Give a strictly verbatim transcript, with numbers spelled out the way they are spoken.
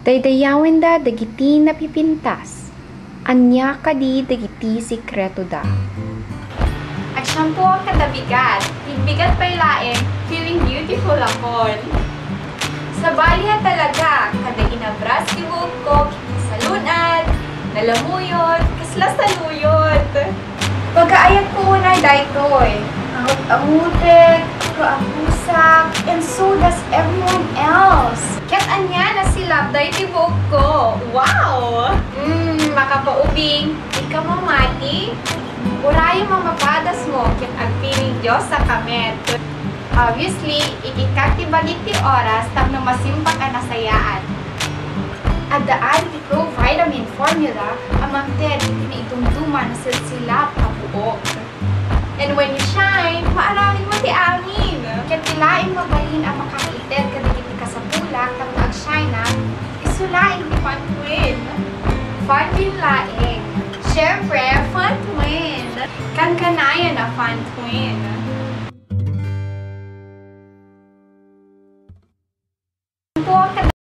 Daydayawenda dagiti napipintas. Ania kadi dagiti sekretoda? Agshampooak kada bigat. Ti bigat pay laeng, feeling beautiful akon. Sabali a talaga, kada inabras ti buokko, salun-at, nalamuyot, kasla saluyot. Pagaayatko unay daytoy. Angut-angutek, apusak, and so does everyone else. Ket ania a silap daytoy buokko? Wow! Mm, makapaubing, ika mamati? Urayem a mapadasmo ket agpiling Dios a kamet. Obviously, ikitkat ti bagik ti oras tapno masimbak a nasayaat. Adda adi ti provitamin formula a mangted iti naidumduman a silsilap a buok. And when you shine, maaraminmo ti amin. Ket ti laeng mabalin a makaited kadagiti kasapulak tapno agshine-ak, isu laeng ti Fun Twin. Fun Twin laeng. Siyempre, Fun Twin. Kankanayon a Fun Twin.